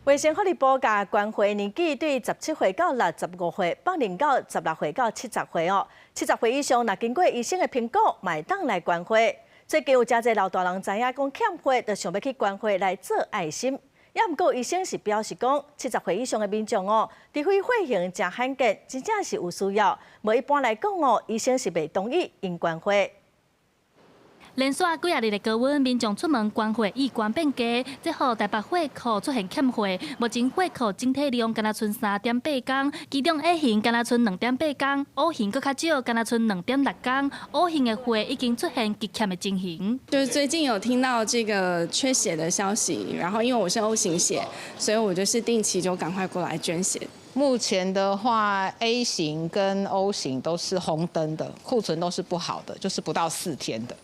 衛生福利部共捐血年紀對17歲到65歲，放寬到16歲到七十歲哦。七十歲以上，若經過醫生的評估，嘛會當來捐血。最近有誠濟老大人知影講欠血，就想欲去捐血來做愛心。也毋過醫生是表示講，七十歲以上的民眾哦，除非血型誠罕見，真正是有需要。無一般來講哦，醫生是袂同意𪜶捐血。連續幾仔日的高溫，民眾出門捐血意願變低，這予台北血庫出現欠血。目前血庫整體量敢若賰3.8工，其中 A 型敢若賰2.8工，O 型閣較少，敢若賰2.6工。O 型的血已經出現極欠的情形。就是最近有聽到這個缺血的消息，然後因為我是 O 型血，所以我就是定期就趕快過來捐血。目前的話，A 型跟 O 型都是紅燈的，庫存都是不好的，就是不到4天的。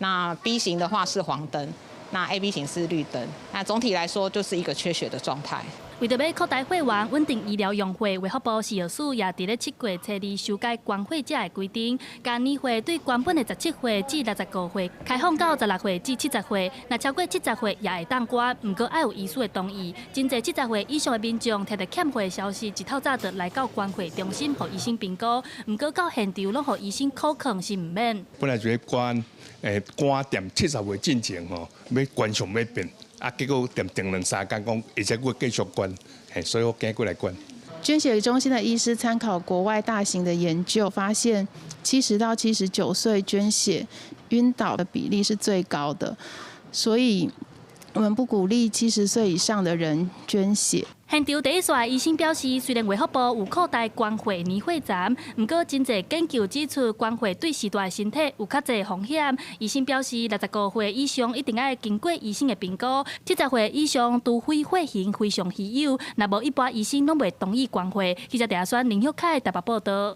那 B 型的話是黃燈，那 AB 型是綠燈。那總體來說就是一個缺血的狀態。為著欲擴大血源，穩定醫療用血，衛福部食藥署也佇咧7月初二修改捐血者的規定，將年歲對原本的17歲至65歲開放到16歲至70歲。若超過七十歲也會當捐，毋過愛有醫師的同意。真濟七十歲以上的民眾聽著欠血消息，一透早就來到捐血中心，予醫生評估。毋過到現場攏予醫生苦勸是毋免。本來就欲捐，趕踮七十歲進前吼，欲捐上欲變。啊，結果踮停兩三工，講會使閣繼續捐，嘿，所以我今閣來捐。捐血中心的醫師參考國外大型的研究，發現70到79歲捐血暈倒的比例是最高的，所以我們不鼓勵70歲以上的人捐血。現場第一線醫生表示，雖然衛福部有擴大捐血年歲層，毋過真濟研究指出，捐血對序大的身體有較濟風險。醫生表示，65歲以上一定愛經過醫生的評估，七十歲以上除非血型非常稀有，若無一般醫生攏袂同意捐血。記者鄭阿選、林玉凱台北報道。